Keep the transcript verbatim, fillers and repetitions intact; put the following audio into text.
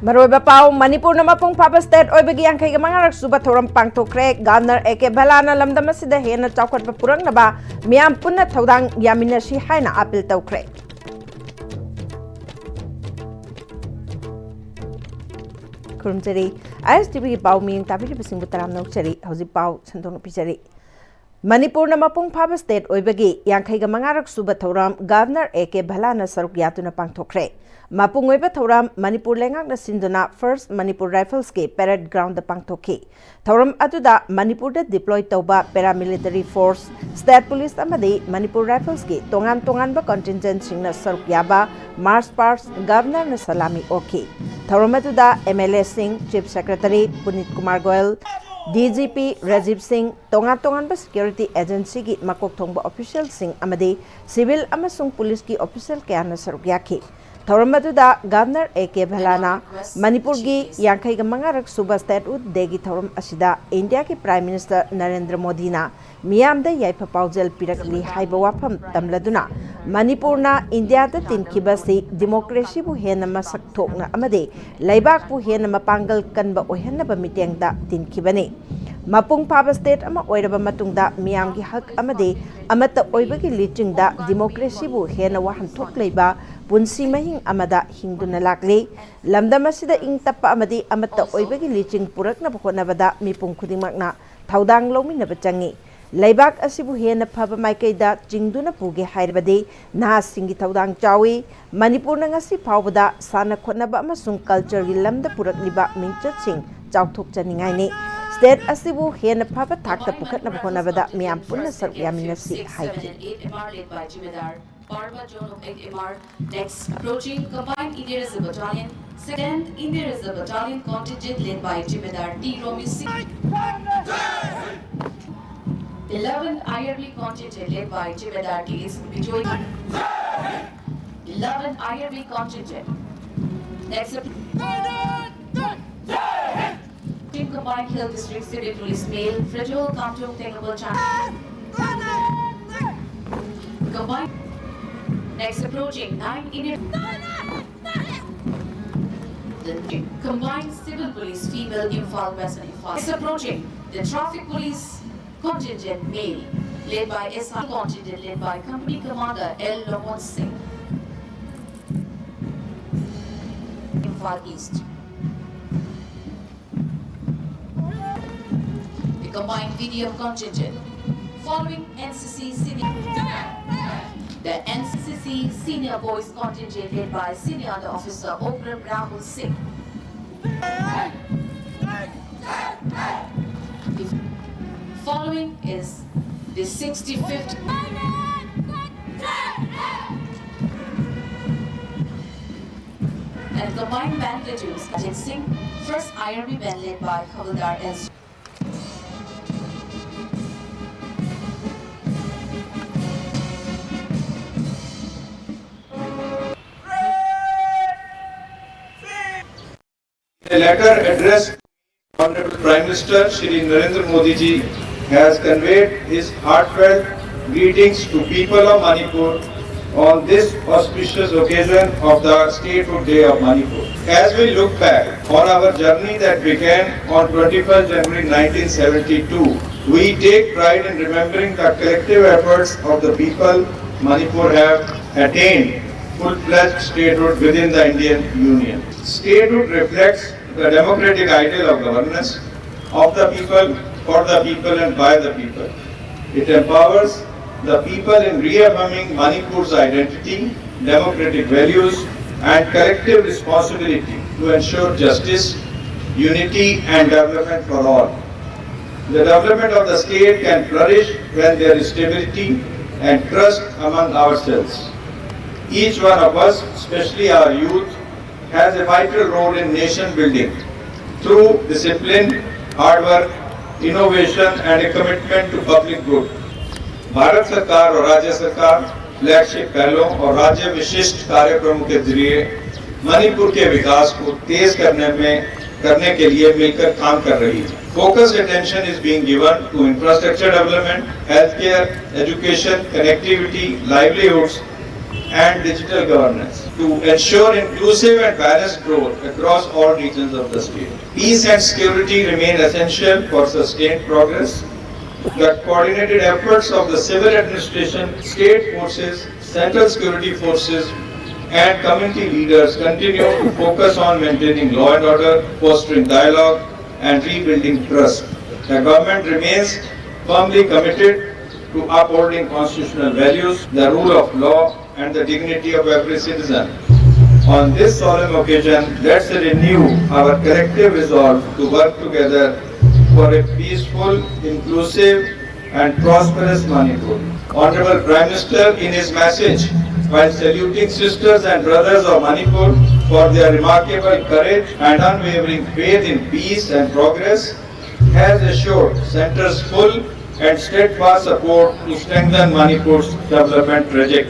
ꯃꯔꯨꯑꯣꯏꯕ ꯄꯥꯎ, ꯃꯅꯤꯄꯨꯔꯅ ꯃꯄꯨꯡ ꯐꯥꯕ state ꯑꯣꯏꯕꯒꯤ ꯌꯥꯡꯈꯩꯒ ꯃꯉꯥꯔꯛ ꯁꯨꯕ ꯊꯧꯔꯝ ꯄꯥꯡꯊꯣꯛꯈ꯭ꯔꯦ꯫ Governor A K ꯚꯂꯥꯅ ꯂꯝꯗꯝ ꯑꯁꯤꯗ ꯍꯦꯟꯅ ꯆꯥꯎꯈꯠꯄ ꯄꯨꯔꯛꯅꯕ ꯃꯤꯌꯥꯝ ꯄꯨꯟꯅ ꯊꯧꯗꯥꯡ ꯌꯥꯃꯤꯟꯅꯁꯤ ꯍꯥꯏꯅ appeal ꯇꯧꯈ꯭ꯔꯦ꯫ ꯈꯨꯔꯨꯝꯖꯔꯤ꯫ ISTVꯒꯤ ꯄꯥꯎ ꯃꯤꯌꯦꯡ ꯇꯥꯕꯤꯔꯤꯕꯁꯤꯡꯕꯨ ꯇꯔꯥꯝꯅ ꯑꯣꯛꯆꯔꯤ꯫ ꯍꯧꯖꯤꯛ ꯄꯥꯎ ꯁꯟꯗꯣꯛꯅ ꯄꯤꯖꯔꯤ꯫ ꯃꯅꯤꯄꯨꯔꯅ ꯃꯄꯨꯡ ꯐꯥꯕ state ꯑꯣꯏꯕꯒꯤ ꯌꯥꯡꯈꯩꯒ ꯃꯉꯥꯔꯛ ꯁꯨꯕ ꯊꯧꯔꯝ Governor A K ꯚꯂꯥꯅ ꯁꯔꯨꯛ ꯌꯥꯗꯨꯅ ꯄꯥꯡꯊꯣꯛꯈ꯭ꯔꯦ꯫ ꯃꯄꯨꯡ ꯑꯣꯏꯕ ꯊꯧꯔꯝ ꯃꯅꯤꯄꯨꯔ ꯂꯩꯉꯥꯛꯅ ꯁꯤꯟꯗꯨꯅ First Manipur Riflesꯀꯤ parade groundꯗ ꯄꯥꯡꯊꯣꯛꯈꯤ꯫ ꯊꯧꯔꯝ ꯑꯗꯨꯗ ꯃꯅꯤꯄꯨꯔꯗ deploy ꯇꯧꯕ paramilitary force, state police ꯑꯃꯗꯤ Manipur Riflesꯀꯤ ꯇꯣꯉꯥꯟ ꯇꯣꯉꯥꯟꯕ contingentꯁꯤꯡꯅ ꯁꯔꯨꯛ ꯌꯥꯕ march past Governorꯅ ꯁꯂꯥꯃꯤ ꯑꯣꯛꯈꯤ꯫ ꯊꯧꯔꯝ ꯑꯗꯨꯗ MLAꯁꯤꯡ, Chief Secretary ꯄꯨꯅꯤꯠ Kumar Goyal, DGP Rajiv ꯁꯤꯡ, ꯇꯣꯉꯥꯟ ꯇꯣꯉꯥꯟꯕ security agencyꯒꯤ ꯃꯀꯣꯛ ꯊꯣꯡꯕ officialꯁꯤꯡ ꯑꯃꯗꯤ civil ꯑꯃꯁꯨꯡ policeꯀꯤ official ꯀꯌꯥꯅ ꯁꯔꯨꯛ ꯌꯥꯈꯤ꯫ ꯊꯧꯔꯝ ꯑꯗꯨꯗ Governor A K ꯚꯂꯥꯅ ꯃꯅꯤꯄꯨꯔꯒꯤ ꯌꯥꯡꯈꯩꯒ ꯃꯉꯥꯔꯛ ꯁꯨꯕ statehood dayꯒꯤ ꯊꯧꯔꯝ ꯑꯁꯤꯗ ꯏꯟꯗꯤꯌꯥꯒꯤ Prime Minister ꯅꯔꯦꯟꯗ꯭ꯔ ꯃꯣꯗꯤꯅ ꯃꯤꯌꯥꯝꯗ ꯌꯥꯏꯐ ꯄꯥꯎꯖꯦꯜ ꯄꯤꯔꯛꯂꯤ ꯍꯥꯏꯕ ꯋꯥꯐꯝ ꯇꯝꯂꯗꯨꯅ, ꯃꯅꯤꯄꯨꯔꯅ ꯏꯟꯗꯤꯌꯥꯗ ꯇꯤꯟꯈꯤꯕ ꯑꯁꯤ democracyꯕꯨ ꯍꯦꯟꯅ ꯃꯁꯛ ꯊꯣꯛꯅ ꯑꯃꯗꯤ ꯂꯩꯕꯥꯛꯄꯨ ꯍꯦꯟꯅ ꯃꯄꯥꯡꯒꯜ ꯀꯟꯕ ꯑꯣꯏꯍꯟꯅꯕ ꯃꯤꯠꯌꯦꯡꯗ ꯇꯤꯟꯈꯤꯕꯅꯤ꯫ ꯃꯄꯨꯡ ꯐꯥꯕ state ꯑꯃ ꯑꯣꯏꯔꯕ ꯃꯇꯨꯡꯗ ꯃꯤꯌꯥꯝꯒꯤ ꯍꯛ ꯑꯃꯗꯤ ꯑꯃꯠꯇ ꯑꯣꯏꯕꯒꯤ ꯂꯤꯆꯤꯡꯗ democracyꯕꯨ ꯍꯦꯟꯅ ꯋꯥꯍꯟꯊꯣꯛ ꯂꯩꯕ ꯄꯨꯟꯁꯤ ꯃꯍꯤꯡ ꯑꯃꯗ ꯍꯤꯡꯗꯨꯅ ꯂꯥꯛꯂꯤ꯫ ꯂꯝꯗꯝ ꯑꯁꯤꯗ ꯏꯪ ꯇꯞꯄ ꯑꯃꯗꯤ ꯑꯃꯠꯇ ꯑꯣꯏꯕꯒꯤ ꯂꯤꯆꯤꯡ ꯄꯨꯔꯛꯅꯕ ꯍꯣꯠꯅꯕꯗ ꯃꯤꯄꯨꯝ ꯈꯨꯗꯤꯡꯃꯛꯅ ꯊꯧꯗꯥꯡ ꯂꯧꯃꯤꯟꯅꯕ ꯆꯪꯏ꯫ ꯂꯩꯕꯥꯛ ꯑꯁꯤꯕꯨ ꯍꯦꯟꯅ ꯐꯕ ꯃꯥꯏꯀꯩꯗ ꯆꯤꯡꯗꯨꯅ ꯄꯨꯒꯦ ꯍꯥꯏꯔꯕꯗꯤ ꯅꯍꯥꯁꯤꯡꯒꯤ ꯊꯧꯗꯥꯡ ꯆꯥꯎꯏ꯫ ꯃꯅꯤꯄꯨꯔꯅ ꯉꯁꯤ ꯐꯥꯎꯕꯗ ꯁꯥꯟꯅ ꯈꯣꯠꯅꯕ ꯑꯃꯁꯨꯡ cultureꯒꯤ ꯂꯝꯗ ꯄꯨꯔꯛꯂꯤꯕ ꯃꯤꯡꯆꯠꯁꯤꯡ ꯆꯥꯎꯊꯣꯛꯆꯅꯤꯡꯉꯥꯏꯅꯤ꯫ State ꯑꯁꯤꯕꯨ ꯍꯦꯟꯅ ꯐꯕ ꯊꯥꯛꯇ ꯄꯨꯈꯠꯅꯕ ꯍꯣꯠꯅꯕꯗ ꯃꯤꯌꯥꯝ ꯄꯨꯟꯅ ꯁꯔꯨꯛ ꯌꯥꯃꯤꯟꯅꯁꯤ ꯍꯥꯏꯈꯤ꯫ Parva Zone of eight M R. Next, approaching Combined India Reserve Battalion, second India Reserve Battalion contingent led by Jimedar T Romeo Singh. Eleventh I R B contingent led by Jimedar T S Bijoy. Eleventh I R B contingent. Next, Team Combined Hill District Civil Police Male, Fragile Kamjong Tengabal Channel. Combined. Next, approaching nine Indian. Combined Civil Police Female, Imphal West and Imphal is approaching the Traffic Police contingent male, led by S I contingent led by Company Commander L Loman Singh. Imphal East. The combined V D F contingent following N C C senior, the N C C senior boys contingent led by senior under officer Obram Rahul Singh. Following is the sixty-fifth and combined band platoons, Ajit Singh, first I R B band led by Havildar S. A letter addressed to Honorable Prime Minister Shri Narendra Modi ji has conveyed his heartfelt greetings to people of Manipur on this auspicious occasion of the Statehood Day of Manipur. As we look back on our journey that began on twenty-first January nineteen seventy-two, we take pride in remembering the collective efforts of the people. Manipur have attained full-fledged statehood within the Indian Union. Statehood reflects the democratic ideal of governance of the people, for the people, and by the people. It empowers the people in reaffirming Manipur's identity, democratic values, and collective responsibility to ensure justice, unity, and development for all. The development of the state can flourish when there is stability and trust among ourselves. Each one of us, especially our youth, has a vital role in nation building through discipline, hard work, innovation, and a commitment to public good. Bharat सरकार और राज्य सरकार flagship पहलों और राज्य विशिष्ट कार्यक्रमों के जरिए मणिपुर के विकास को तेज करने में करने के लिए मिलकर काम कर रही है. Focused attention is being given to infrastructure development, healthcare, education, connectivity, livelihoods, and digital governance to ensure inclusive and balanced growth across all regions of the state. Peace and security remain essential for sustained progress. The coordinated efforts of the civil administration, state forces, central security forces, and community leaders continue to focus on maintaining law and order, fostering dialogue, and rebuilding trust. The government remains firmly committed to upholding constitutional values, the rule of law, and the dignity of every citizen. On this solemn occasion, let's renew our collective resolve to work together for a peaceful, inclusive, and prosperous Manipur. Honorable Prime Minister, in his message, while saluting sisters and brothers of Manipur for their remarkable courage and unwavering faith in peace and progress, has assured Centre's full and steadfast support to strengthen Manipur's development trajectory.